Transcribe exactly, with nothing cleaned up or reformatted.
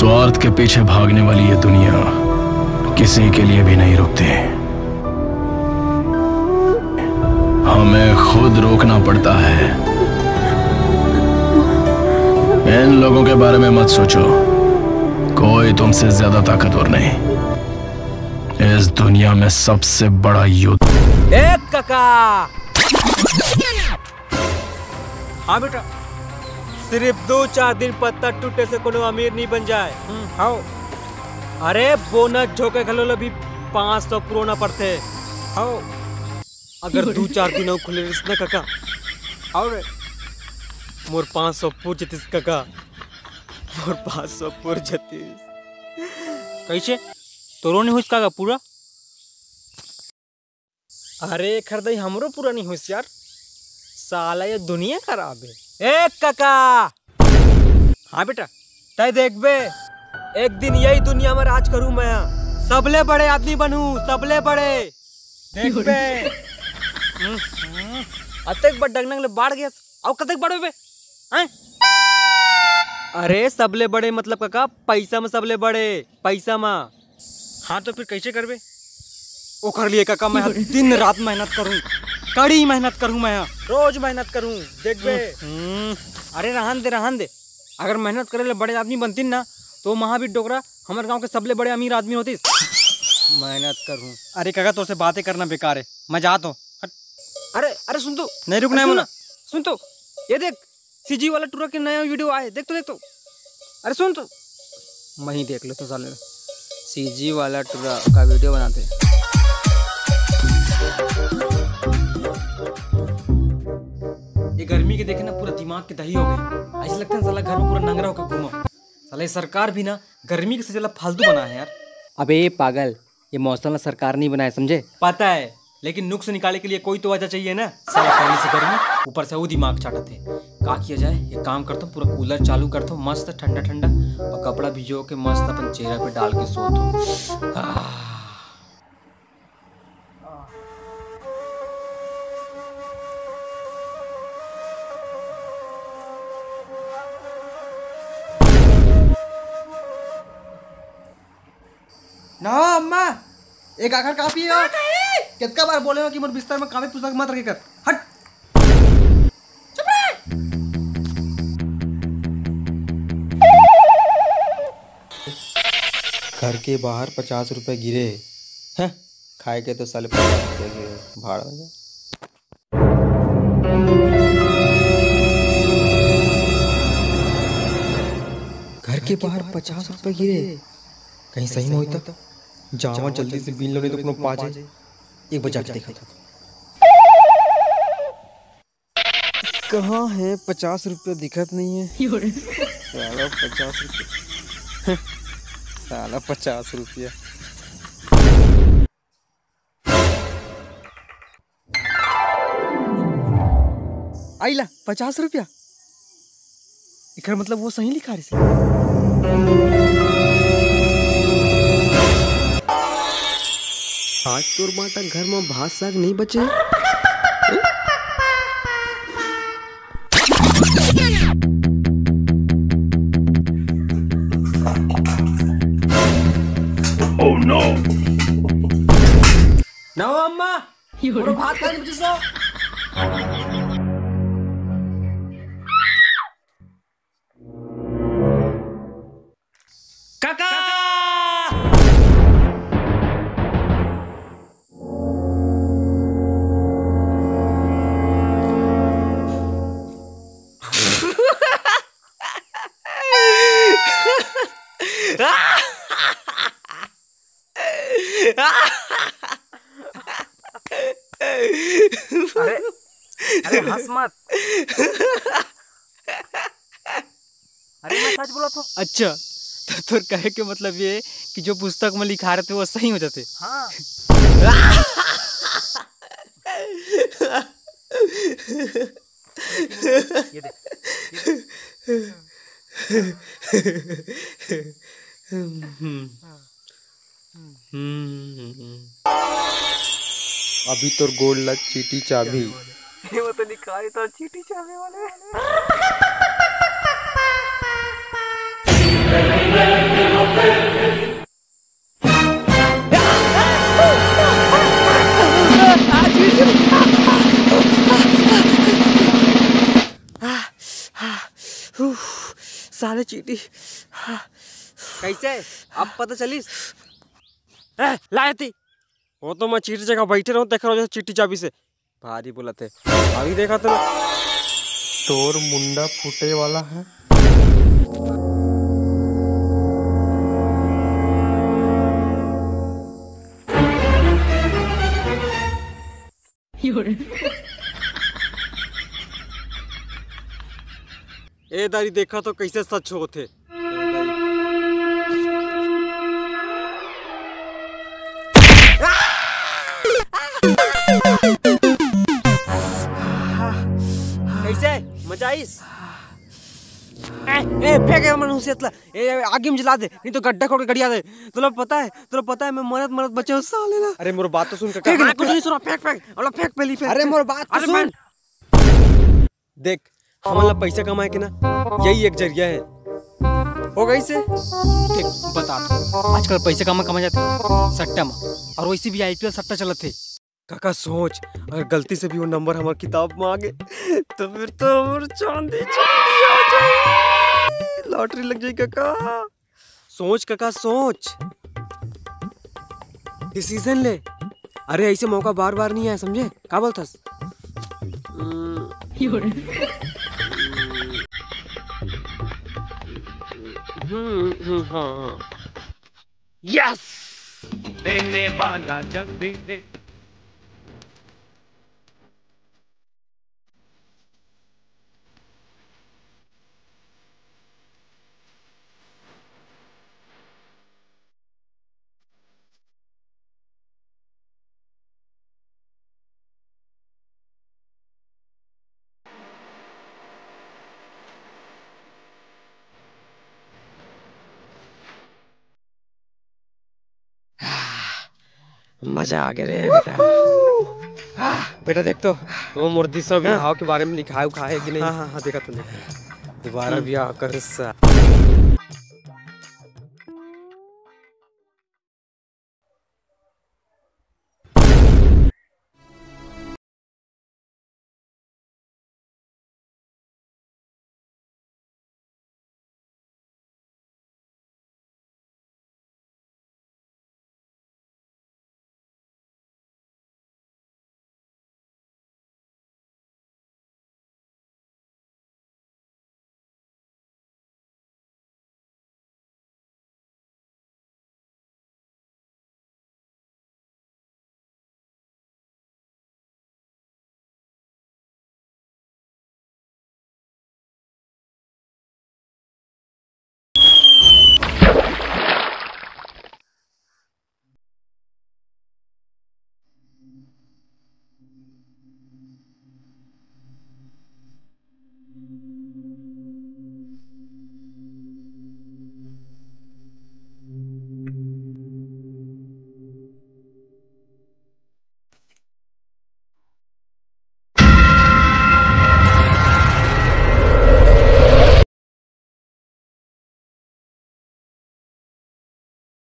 स्वार्थ के पीछे भागने वाली ये दुनिया किसी के लिए भी नहीं रुकती। हमें खुद रोकना पड़ता है। इन लोगों के बारे में मत सोचो, कोई तुमसे ज्यादा ताकतवर नहीं। इस दुनिया में सबसे बड़ा युद्ध। ए कका। हाँ बेटा, सिर्फ दो चार दिन पत्ता टूटे से कोनो अमीर नहीं बन जाए। हम्म, हाओ। अरे बोनस झोंके घलो ल भी पाँच सौ पुरोना पड़थे। हाओ। अगर दो चार दिन अउ खुले रहिस ना कका। हाओ रे। मोर पाँच सौ पुर जतिस कका। मोर पाँच सौ पुर जतिस। कैसे? तोरो नहीं होइस का पूरा? अरे खरदई, हमरो पूरा नहीं होइस यार। साला ये दुनिया खराब है। ए कका। हाँ बेटा। तय देखबे, एक दिन यही दुनिया में राज करूँ मैं। सबले बड़े आदमी बनूँ, सबले बड़े। देखबे। हम्म, हम्म। अतेक बड़ डंगडंग ले बाढ़ गया। अउ कतेक बड़े बे? हैं? अरे सबले बड़े मतलब कका, पैसा में सबले बड़े, पैसा में। हाँ तो फिर कैसे करबे? ओकर लिए कका मैं दिन रात मेहनत करूँ, कड़ी मेहनत करूँ मैं, रोज मेहनत करूँ, देखबे। हम्म। अरे रहन दे, रहन दे। अगर मेहनत करे ले बड़े आदमी बनतीन ना, तो महावीर डोकरा हमर गांव के सबले बड़े अमीर आदमी होतिस। मेहनत करूँ। अरे कका, तोर से बातें करना बेकार है, मैं जात हूँ। हट। अरे, अरे सुन तो। नहीं रुकना है अरे सुन मोला। ना, सुन तो। ये देख, सीजी वाला टूरा के नया वीडियो आए, देख तो, देख तो। अरे सुन तो। मैं ही देख लेता हूँ साले। सीजी वाला टूरा का वीडियो बनाते। ये गर्मी के देखे ना, पूरा दिमाग के दही हो गए। ऐसे लगता है साला घर में पूरा नंगरा होकर घूमा। साला ये सरकार भी ना गर्मी के सजा ला फालतू बना है यार। अबे पागल, ये मौसम ला सरकार नहीं बनाए, समझे? पता है, लेकिन नुक्स निकाले के लिए कोई तो वजह चाहिए ना। साला पहले से गर्मी, ऊपर से वो दिमाग चाटत है। का किया जाए? एक काम करता हूँ, पूरा कूलर चालू करता हूँ, मस्त ठंडा ठंडा, और कपड़ा भिजो के मस्त अपन चेहरा पे डाल के सोता हूँ। आह। ना अम्मा, एक आखर कापी हो। कतका बार बोले हो कि मोर बिस्तर में कापी पुस्तक मत रखे कर। हट। घर के बाहर पचास रुपए गिरे हे। हैं? खाए के तो साले पचास रुपए गिरे, भाड़ में जा। घर के बाहर पचास रुपए गिरे, कहीं सही में होई त? जावा जल्दी से बीन लो, नहीं तो कोनो पा जाए। एक बार जाके देखा था। कहाँ है पचास रुपया? दिखत नहीं है। साला पचास रुपया। साला पचास रुपया। आइला पचास रुपया। एकर मतलब वो सही लिखा रहिस। आज तोर बाटा घर में भात साग नहीं बचे। Oh no! ना अम्मा, मोरो भात खाए के बचे सो। काका! अरे, अरे हंस मत। अरे मैं सच बोलत हूँ। अच्छा, तो तोर कहे के मतलब ये कि जो पुस्तक में लिखा रहते वो सही हो जाते। हाँ। ये देख, ये देख। हम्म। हम्म। अभी तोर गोड़ ला चींटी चाबही। ये वो तो निकाली तो चींटी चाबही वाले। अरे चींटी। कैसे? अब पता चलिस? ए, लायती। वो तो मैं चींटी जगह बैठे रहूं, देख रहा हूं जैसे चींटी चाबी से। भारी बोलत हे। अभी देखा तो ना। तोर मुंडा फूटे वाला है। ए दारी, देखा तो कैसे सच होथे। कैसे? मजा आइस? ए, ए, फेंक ए मन हुसियत ला। ए, ए, आगी में जला दे, नहीं तो गड्ढा खोद के गड़िया दे। तोला पता है, तोला पता है, मैं मरत मरत बचे हूँ साले ला। अरे, मोर बात तो सुन, काका। फेंक ना, हाँ, कुछ नहीं सुना, फेंक, फेंक, अरे, फेंक पहली, फेंक। अरे, मोर बात तो अरे, सुन। मैं देख, हमन ला पैसा कमाए के ना, यही एक जरिया है। हो गई से? देख, बता तो, आजकल पैसा कमा कमा जाते सट्टा में, और वैसे भी आईपीएल सट्टा चलत है। काका सोच, अगर गलती से भी वो नंबर हमार किताब में आ गए, तो फिर तो हमार चांदी चांदी हो जाए, लॉटरी लग जाए काका। सोच काका सोच, डिसीजन ले। अरे ऐसे मौका बार बार नहीं आए, समझे? का बोलथस? हम्म, हम्म, हाँ, हाँ। यस। देने वाला जग दे दे। मजा आ गया रे बेटा। आह, बेटा देख तो, वो मोर दिशा विभाव के बारे में लिखाए उखाए है कि नहीं? हाँ, हाँ, हाँ, देखा तूने। दोबारा ब्याह कर सा।